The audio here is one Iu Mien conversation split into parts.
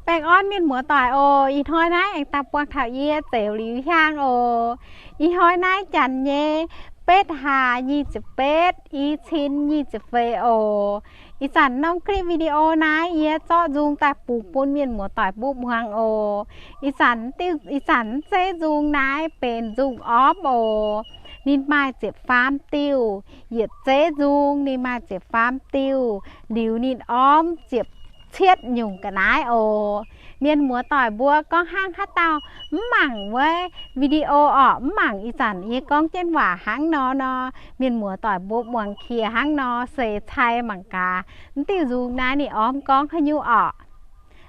Baengh orn mienh muoz-doic oc. Ih hnoi naaiv aengx daaih buangh taux yie Zeux Liuz Hiaang oc. Ih hnoi naaiv janx nyei betv hlaax nyic ziepc betv, i cin nyic ziepc feix oc. Ih zanc norm clip video naaiv yie zorqv nzung daaih bungx bun mienh muoz-doic mbuo muangx oc. Ih zanc, ih zanc zeiv nzung naaiv benx nzung ormv oc. Ninh maaih ziepc faam diuh. Yietc zeiv nzung ninh maaih ziepc faam diuh, liuz ninh ormv ziepc cietv nyungc ga'naaiv oc. Mienh muoz-doic mbuo gorngv hnangv haaix dauh mv mangc wuov video orqc, mv mangc ih zanc yie gorngv jienv waac hnangv nor nor, mienh muoz-doic mbuo muangx qiex hnangv nor se cai mangc gaax mv diuh nzung naaiv ninh ormv gorngv haaix nyungc orqc.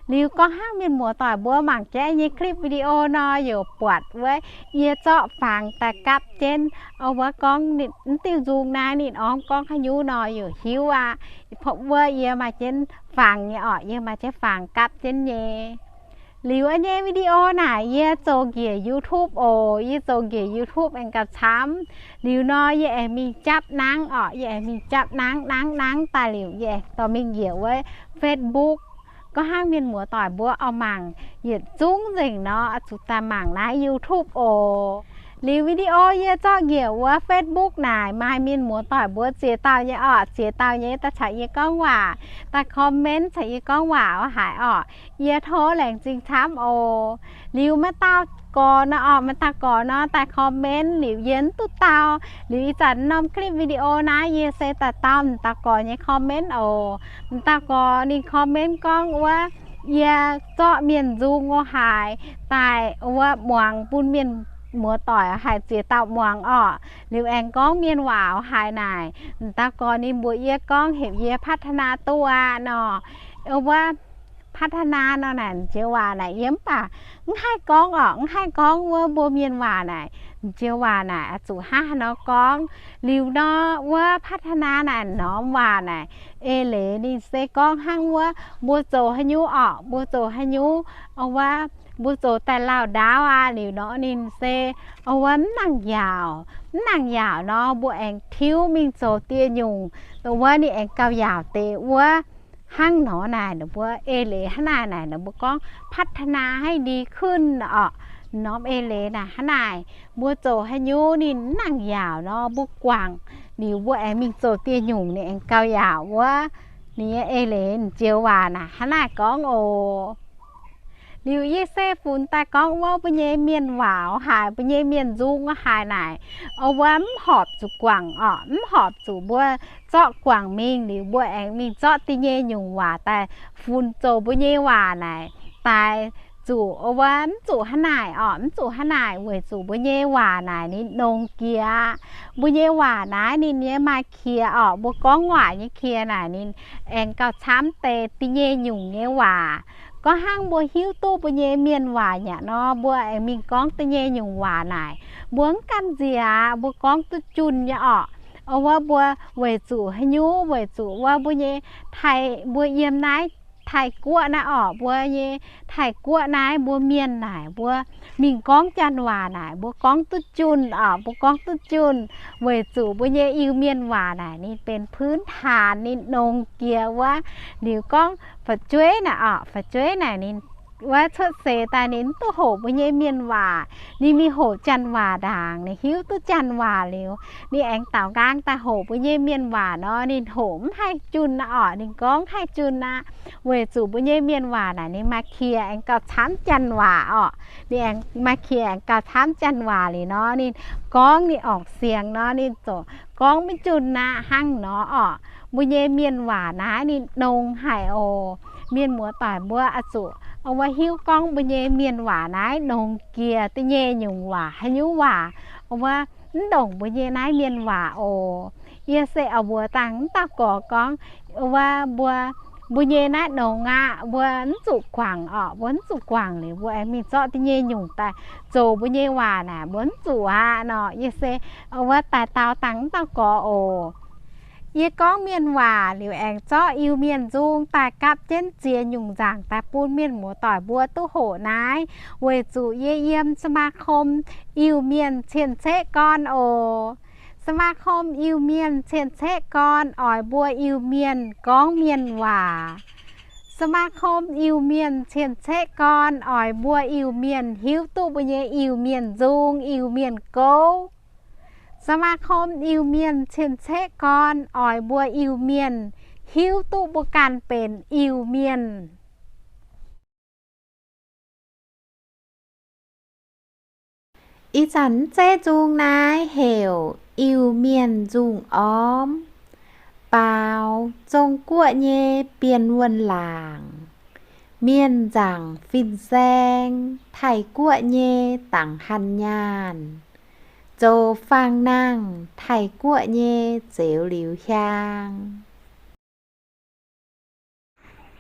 Liuz gorngv hnangv mienh muoz-doic mbuo mangc jienv nyei clip video nor, yaac buatc wuov yie zorqv fangx daaih gapv jienv, wuov gorngv mv diuh nzung naaiv ninh ormv gorngv haaix nyungc nor yaac hiuv aqv. Wuov yie maaih jienv fangx nyei orqc, yie maaih jienv fangx gapv jienv nyei. Liuz nyei video naaic yie zoux njiec YouTube oc. Yie zoux njiec YouTube aengx gauh camv. Liuz nor yie aengx mingh japv nangv orqc, yie aengx mingh japv nangv, nangv, nangv daaih liuz yie aengx dorh mingh njiec wuov Facebook. Gorngv hnangv mienh muoz-doic mbuo oix mangc yietc zungv nzengc nor, oix zuqc daaih mangc naaiv YouTube oc. Liuz video yie zorqv njiec wuov Facebook naaic maaih mienh muoz-doic mbuo ziex dauh nyei orqc, ziex dauh nyei daaih caux yie gorngv waac, daaih comment caux yie gorngv waac oix haiz orqc. Yie tov laengz zingh camv oc. Liuz maaih dauh gorx nor orqc, maaih dauh gorx nor daaih comment liuz yie mv duqv dau. Liuz ih zanc norm clip video naaiv yie se daaih dau m'dauh gorx nyei comment oc. M'dauh gorx ninh comment gorngv wuov, yie zorqv mienh nzung oix haiz daaih wuov muangx bun mienh muoz-doic oix haiz ziex dauh muangx orqc. Liuz aengx gorngv mienh waac oix haiz naaic. M'dauh gorx ninh mbuox yie gorngv heuc yie พัฒนา duqv aqv nor. Wuov พัฒนา nor naaic m'nziex waac naaic yie mv baac mv haih gorngv orqc, mv haih gorngv wuov mbuo mienh waac naaic. M'nziex waac naaic oix zuqc hnangv haaix nor gorngv. Liuz nor wuov พัฒนา naaic norm waac naaic eix leiz ninh se gorngv hnangv wuov mbuo zoux haaix nyungc orqc, mbuo zoux haaix nyungc, wuov mbuo zoux daaih lauh ndaauv aqv. Liuz nor ninh se wuov mv nangc yaauc, mv nangc yaauc nor mbuo aengx tiuv mingh zoux dieh nyungc, wuov ninh aengx gauh yaauc deix wuov. Hnangv nor naaic ninh mbuo eix leiz hnangv naaic naaic ninh mbuo gorngv พัฒนาให้ดีขึ้น orqc. Norm eix leiz naaic hnangv naaic, mbuo zoux haaix nyungc ninh mv nangc yaauc nor mbuo guangc, liuz mbuo aengx mingh zoux dieh nyungc ninh aengx gauh yaauc wuov. Ninh nyei eix leiz m'nziex waac naaic hnangv naaic gorngv oc. Liuz yie se funx daaih gorngv wuov mbuo nyei mienh waac oix haiz, mbuo nyei mienh nzung oix haiz naaic, wuov mv horpc zuqc guangc orqc, mv horpc zuqc mbuo zorqv guangc mingh liuz mbuo aengx mingh zorqv da'nyeic nyungc waac daaih funx zoux mbuo nyei waac naaic daaih zuqc wuov mv zuqc hnangv naaic orqc, mv zuqc hnangv naaic weic zuqc mbuo nyei waac naaic ninh nongx jiex aqv. Mbuo nyei waac naaiv ninh nyei maaih qiex orqc, mbuo gorngv waac nyei qiex naaic ninh aengx gauh camv deix da'nyeic nyungc nyei waac. Gorngv hnangv mbuo hiuv duqv mbuo nyei mienh waac nyaqc nor, mbuo aengx mingh gorngv da'nyeic nyungc waac naaic, mbuo mv gamh nziex aqv, mbuo gorngv duqv junh nyei orqc. Wuov mbuo weic zuqc haaix nyungc, weic zuqc wuov mbuo nyei Taiv, mbuo yiem naaiv Taiv-Guoqv naaiv orqc, mbuo nyei Taiv-Guoqv naaiv mbuo mienh naaic mbuo mingh gorngv janx waac naaic mbuo gorngv duqv junh orqc, mbuo gorngv duqv junh weic zuqc mbuo nyei Iu-Mienh waac naaic ninh benx พื้นฐาน ninh nongx jiex wuov. Liuz gorngv fu'jueiv naaic orqc, fu'jueiv naaic ninh wuov cuotv seix daaih ninh mv duqv hoqc mbuo nyei mienh waac, ninh mingh hoqc janx waac ndaangc, ninh hiuv duqv janx waac liuz, ninh aengx daaux nqaang daaih hoqc mbuo nyei mienh waac nor, ninh hoqc mv haih junh aqv orqc, ninh gorngv mv haih junh aqv. Weic zuqc mbuo nyei mienh waac naaic ninh maaih qiex aengx gauh camv janx waac orqc, ninh aengx maaih qiex aengx gauh camv janx waac liuz nor, ninh gorngv ninh orqc siangx nor, ninh ziouc gorngv mv junh aqv hnangv nor orqc. Mbuo nyei mienh waac naaiv ninh nongx haic oc. Mienh muoz-doic mbuo oix zuqc wuov hiuv gorngv mbuo nyei mienh waac naaiv nongx jiex da'nyeic nyungc waac, haaix nyungc waac wuov mv ndongc mbuo nyei naaiv mienh waac oc. Yie se oix mbuox dangh mv dauh gorx gorngv, wuov mbuo, mbuo nyei naaiv nongx aqv, mbuo mv zuqc guangc orqc, mbuo mv zuqc guangc liuz mbuo aengx mingh zorqv da'nyeic nyungc daaih zoux mbuo nyei waac naaic mbuo mv zuqc aqv nor. Yie se wuov daaih dau dangh mv dauh gorx oc. Yie gorngv mienh waac liuz aengx zorqv Iu-Mienh nzung daaih gapv jienv ziex nyungc nzaangc daaih bun mienh muoz-doic mbuo duqv hoqc naaiv, weic zuqc yie yiem สมาคม Iu-Mienh cien-ceqv gorn oc. สมาคม Iu-Mienh cien-ceqv gorn oix mbuo Iu-Mienh gorngv mienh waac. สมาคม Iu-Mienh cien-ceqv gorn oix mbuo Iu-Mienh hiuv duqv mbuo nyei Iu-Mienh nzung, Iu-Mienh gouv. สมาคม Iu-Mienh cien-ceqv gorn oix mbuo Iu-Mienh hiuv duqv mbuo ganh benx Iu-Mienh. Ih zanc zeiv nzung naaiv heuc Iu-Mienh nzung ormv, baaux Zong-Guoqv nyei Bienh Wuonh Laangc, Mienh nzaangc fin-saeng, Taiv-Guoqv nyei dangc hanh nyaanh, zoux faang-nangh, Taiv-Guoqv nyei zeux liuz hiaang.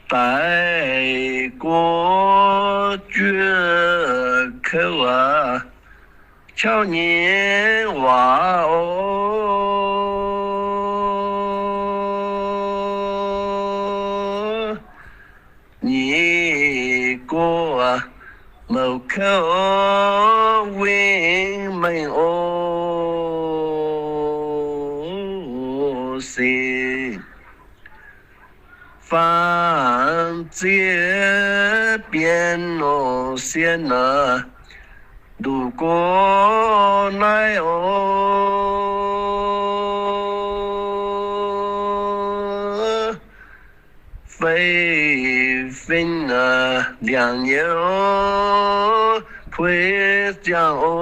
Daic gorx juov kouv aqv, qauv nyei waac oc. Nyic gorx mouc kouv wingv mengh oc. Singx faam ziex bienh oc, sienh aac, nduqc gorx naaiv oc. Fei fin aac, ndiangx nyei oc, puix ziangh oc,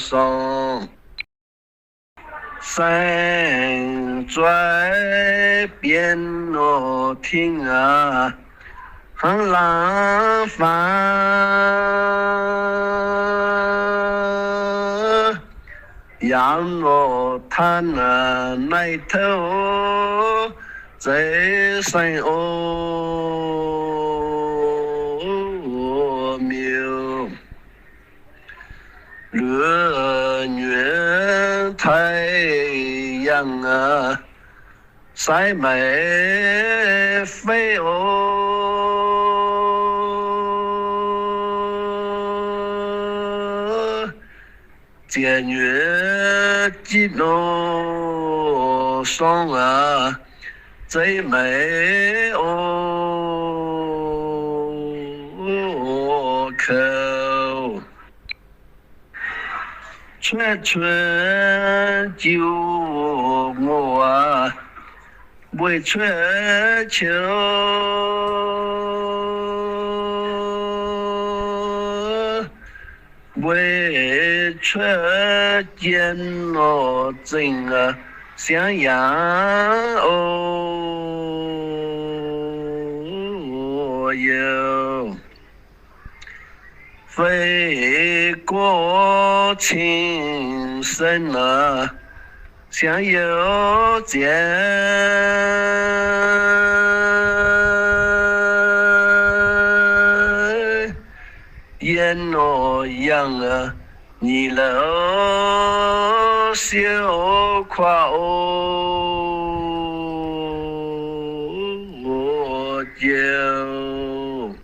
sorng. Saeng-zueiz bienh oc, ting aac, hnangv laangz faang. Yaac oc, taan aac, naaiv touv zeiv saeng oc, miuc. Luoqc nyuoqc taaih yangh aac, sai maiv fei oc. Ziec nyuoqc jitv oc, sorng aac, zeiv maiv oc, kouv. Cuotv cuotv jiu ngoqc aac, mbueiz cuotv qiu. Mbueiz cuotv jien oc, zengc aac, siangx yaac oc, youc. Fei gorx cing-sen aac, siangx youc ziec. Yien oc, yangh aac, nyic louc siou kuaaiv oc, jouh.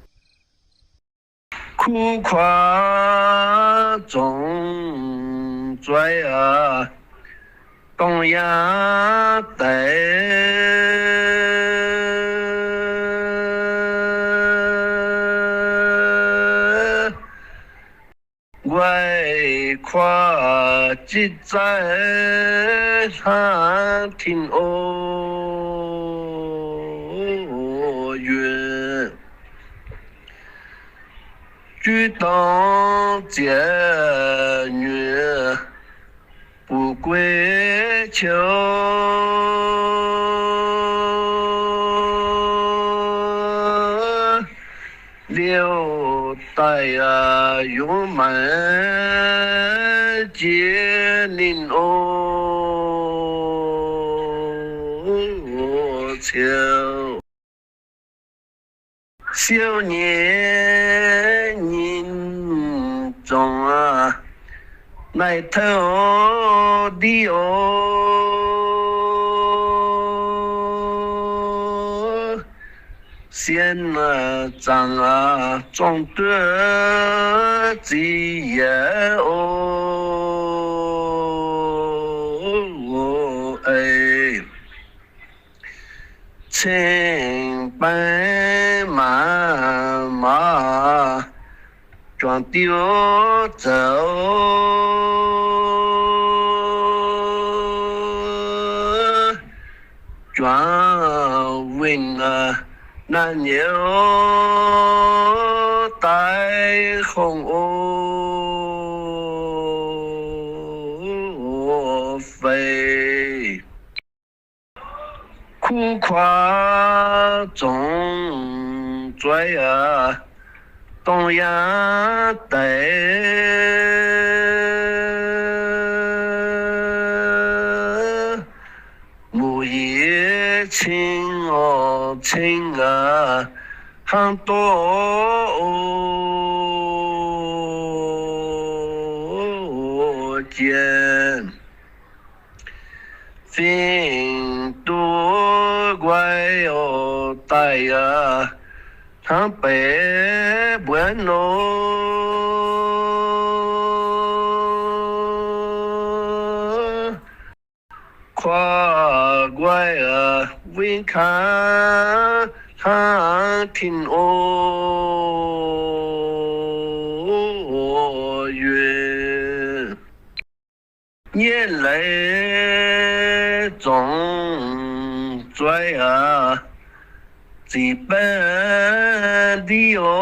Kuv kuaaiv zongc zueiz aac, dongh yaac daic. Nquaih kuaaiv jitv zaaiv hnangv tin-oc yunh. Juiv dorngx ziec nyuoqc buqc guei qiu. Liouh daaih yaac yungz maaiz jiex ninh oc, ciouv. Siou nyei nyim zongc aac, naaiv touv ndiv oc. Sien aac, zaangc aac, zorng duqv zic yiec oc. Eix Ceng baeng maac maaz juangc diuh zoux, juangc winh naaiv nyouz daaih hongh o fei. Kuv kuaaiv zongc zueiz aac, dongh yaac deix muc yie cing oc cing aac, hnangv doqc jiex. Fingx duqv nquaih oc daaih aac, hnangv beix mbuonx nor. Kuaaiv nquaih aac, winh kaav hnangv tin o yunh. Nyei leiz zongc zueiz aac, ziqc baeqv ndiev oc.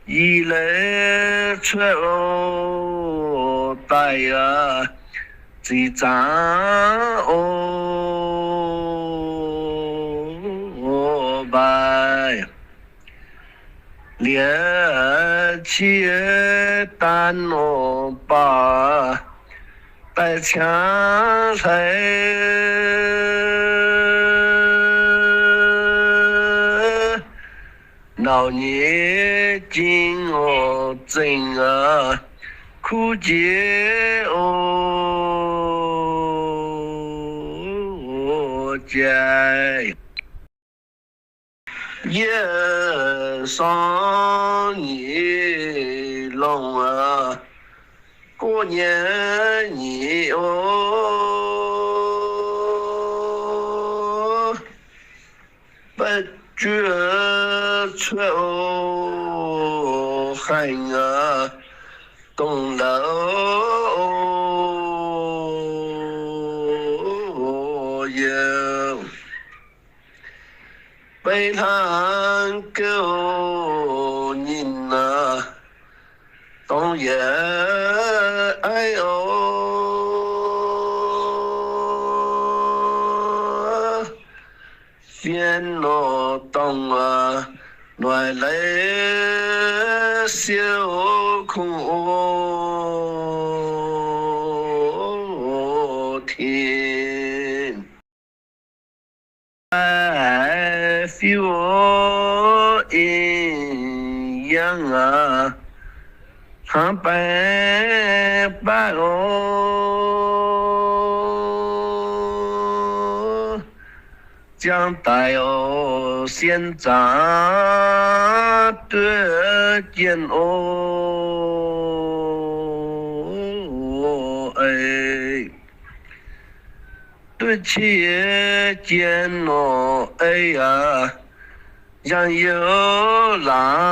Yie leiz cuotv oc daaih aac, ziqc zaangc oc mbaaix. Liepc qiex daan oc baac, daaih ciangv hleix. Nauc nyei jing oc zengc aac, kuv jiex oc jaaix. Yie sorng nyic longc aac, guv nyei nyic oc. Ba'juov cuotv oc, haengh aac, dongh ndau oc yie. Beiv hnangv gouv nyinh aac, dongh yietc aiv oc. Fien nor dongh aac, noic leiz siou kungx oc tin. Fiuv inh yangh aac, hnangv baeqc baav oc. Ziangh daic oc, sien zaangc duqv jienh oc. Ei, duqv qiex jienh oc. Ei aac, yangh youh laangz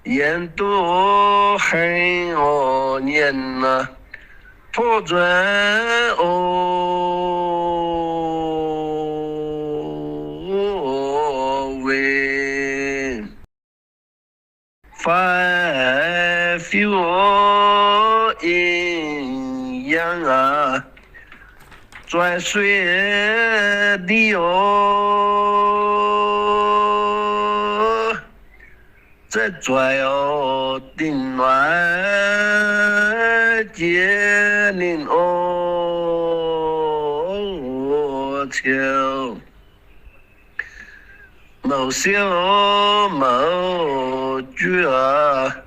yienx duqv heng oc nyienh aac, tov nzuonx oc winh. Fai fiuv inh yangh aac, zuaix suiv ndiev oc. Zeiv zuaix oc, dinh noic jiex ninh oc ciouv. Mouc siou mouc juov,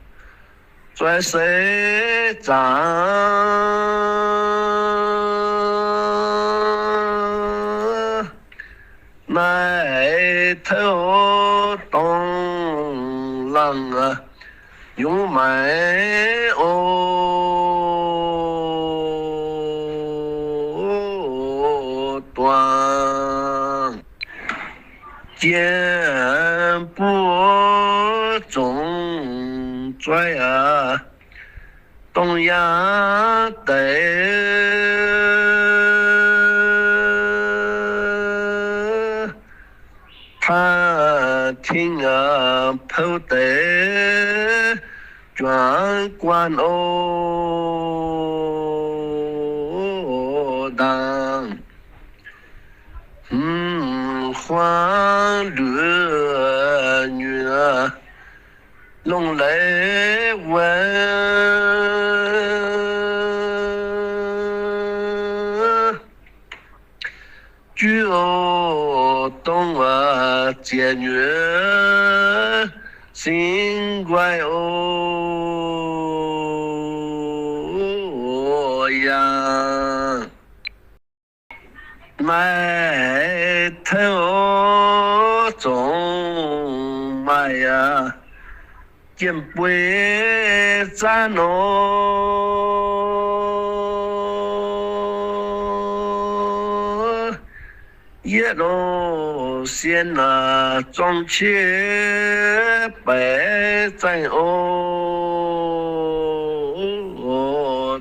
zuaix seix zaangc. Naaiv taux dongh laangh yungz maaiz o, duangh jiex buov zongc zueiz aqv, dongh yaac deix taav ting pou deix juangc guanh o, ndaangc hmz huaang nduov nyuoz longc leiz wuov juv o, dongh aac ziec nyuoz singx nquaih o, yaac maaih teuv zongc maaih aqv, jiem bueix zaanv nor, yietv loz sien aac zorng qiex baeqc zaengh o,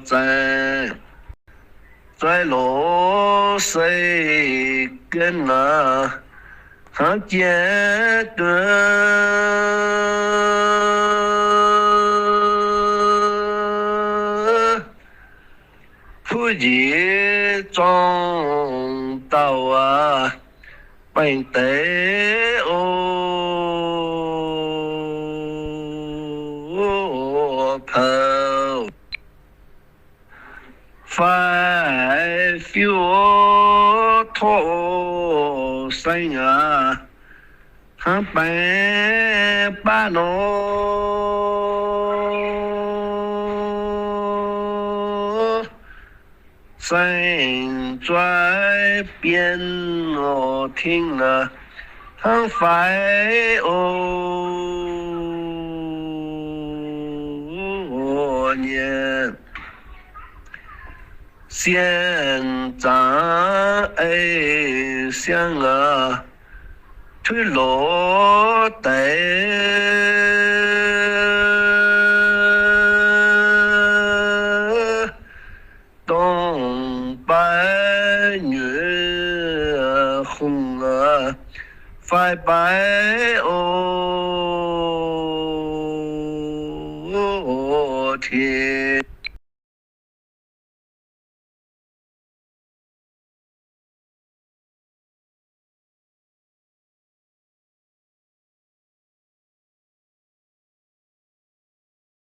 zaengh zueiz loz sei gen aac, hnangv jiex duqv puv njiec zorng dauh aac, baengc deix o, pou fai fiuv torqv saeng aac, hnangv baengc baav nor, saeng-zueiz bienh oc, ting naaic hnangv faix o, nyei sienh zaangc ei siang aac, tuix loz deix dongh baaix nyuoz hungh aac, faix baaix o, tiex